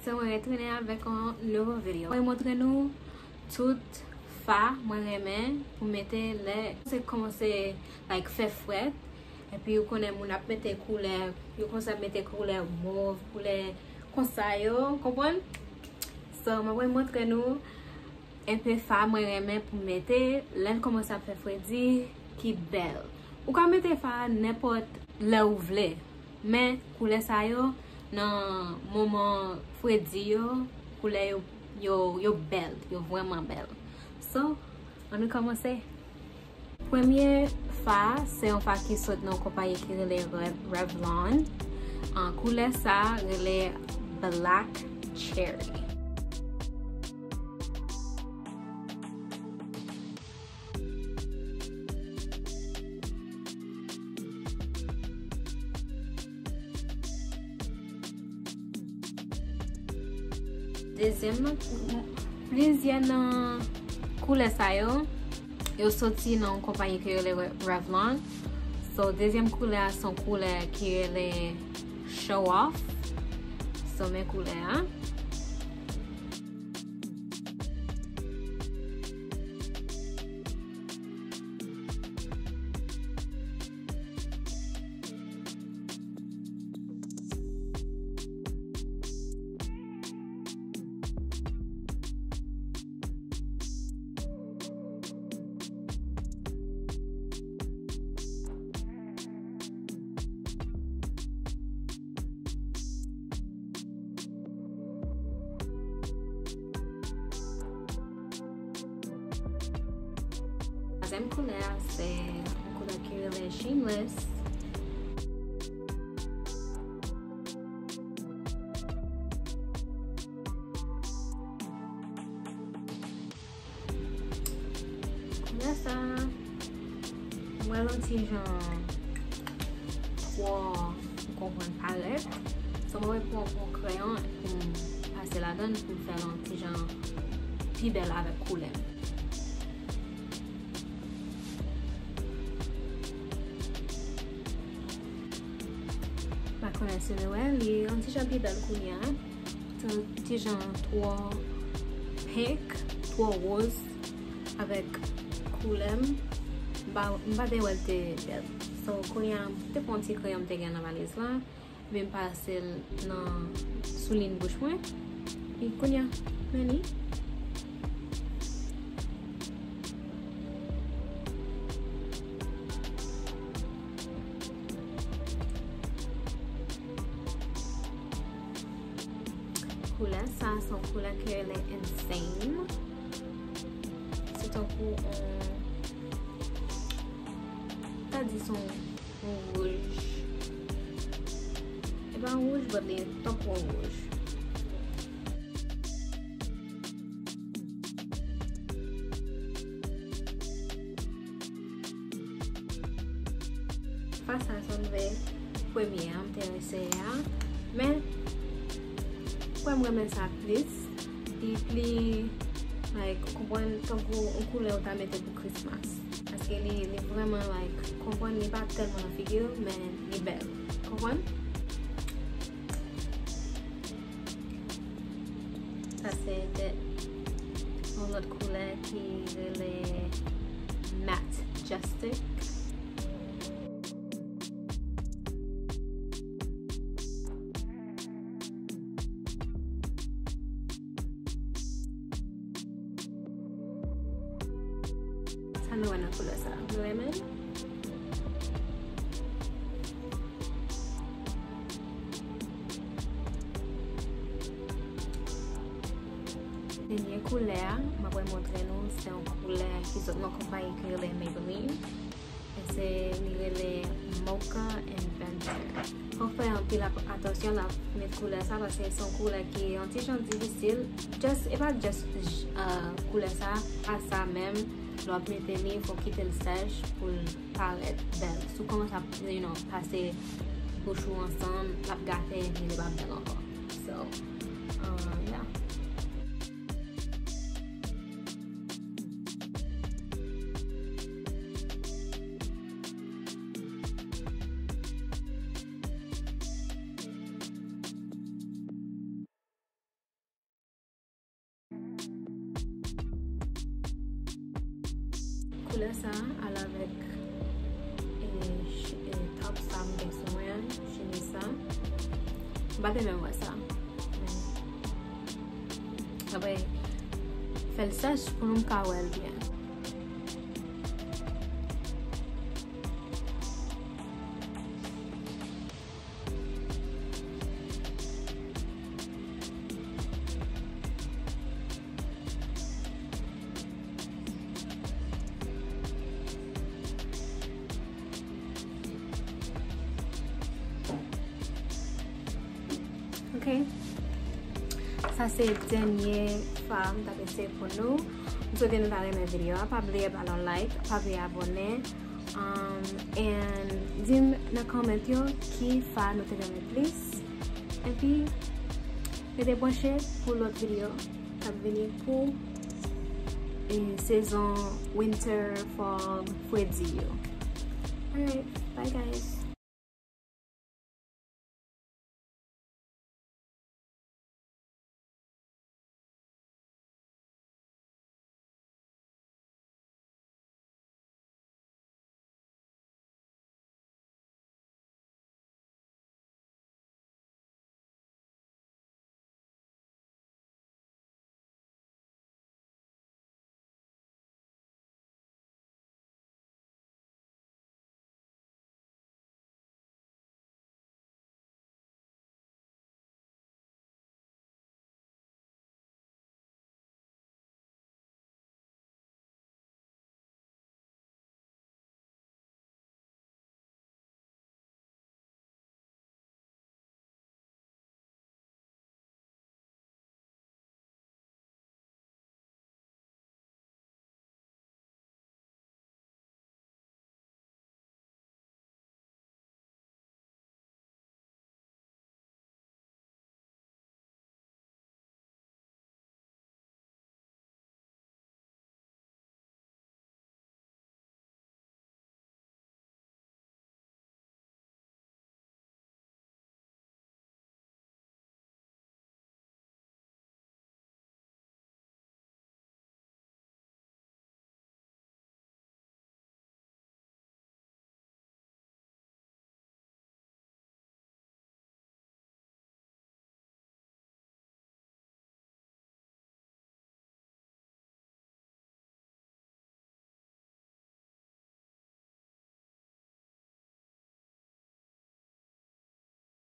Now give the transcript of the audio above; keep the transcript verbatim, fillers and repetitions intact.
So, mwen retounen avèk yon nouvo videyo. Mwen montre nou tout fa mwen renmen pou mete lè se kòmanse, like, fè frèt. Epi ou konnen moun ap mete koulè, yo konsa mete koulè mov, koulè konsa yo, konprann? So, mwen pral montre nou enpe fa mwen renmen pou mete lè l kòmanse ap fè fredi ki bèl. Ou ka mete fa nenpòt lè ou vle, men koulè sa yo nan moman fredi yo, koulè yo, yo, yo bèl, yo vrèman bèl. So, ann nou kòmanse. Premye fa a, se yon fa ki sot nan yon konpayi ki rele Rev-, Revlon. Ah, koulè sa a rele Black Cherry. Dezyèm nan, plizyè nan koulè sa yo, yo soti nan yon konpayi ki rele Re-, Revlon. So, dezyèm koulè a se yon koulè ki rele Show Off. So, men koulè a. Twazyèm koulè a, se yon koulè ki rele Shameless. Koulè sa, mwen wè l yon ti jan twò, ou konprann, parèt. So, mwen pran yon kreyon pou m pase ladan l pou m fè l yon ti jan pi bèl avèk koulè m. Pa konnen si nou wè, li yon ti jan pi bèl kounye a. Ti, ti jan twò pink, twò woz avèk koulè m. M pa, m pa te wè l te bèl. So, kounye a, m te pran yon ti kreyon m te gen nan valiz la. Epi m pase l nan, sou liy bouch mwen. E kounye a, men li. Koulè sa, se yon koulè ki rele Insane. Se tankou yon, ta di se yon yon wouj. E pa yon wouj, but li tankou yon wouj. Fa sa sanble premye a, m te eseye a. Men, mwen renmen sa plis. Li pli, like, ou konprann, tankou yon koulè ou ta mete pou Christmas. Paske li, li vrèman, like, konprann, li pa tèlman nan figi w, men li bèl. Konprann? Sa se de, yon lòt koulè ki rele Majestic. Sa nou wè nan koulè sa? Nou renmen l? Dènye koulè a, m ap montre nou, se yon koulè ki sot nan konpayi ki rele Maybelline. E se, li rele Mocha Inventor. Fò w fè anpil ap-, atansyon lè w ap met koulè sa, paske se yon koulè ki yon ti jan difisil. Just, e pa just, uh, koulè sa, pa sa menm. Lè w ap mete li, fò w kite l sèch pou l parèt bèl. Si w kòmanse ap, you know, pase bouch ou ansanm, l ap gate, epi li p ap bèl ankò. So, uh, yeah. Koulè sa al avèk e, ch- e, top sa m gen sou mwen an, chemiz sa. M pa te menm wè sa. Men, apre, fè l sèch pou nou ka wè l byen. Ok. Sa se dènye fa m t ap eseye pou nou. M swete nou ta renmen videyo a. Pa bliye ba l yon like, pa bliye abòne. Um, and di m nan comment yo ki fa nou te renmen plis. Epi, rete branche pou lòt videyo k ap vini pou e, sezon winter, fall, fredi yo. Alright, bye guys.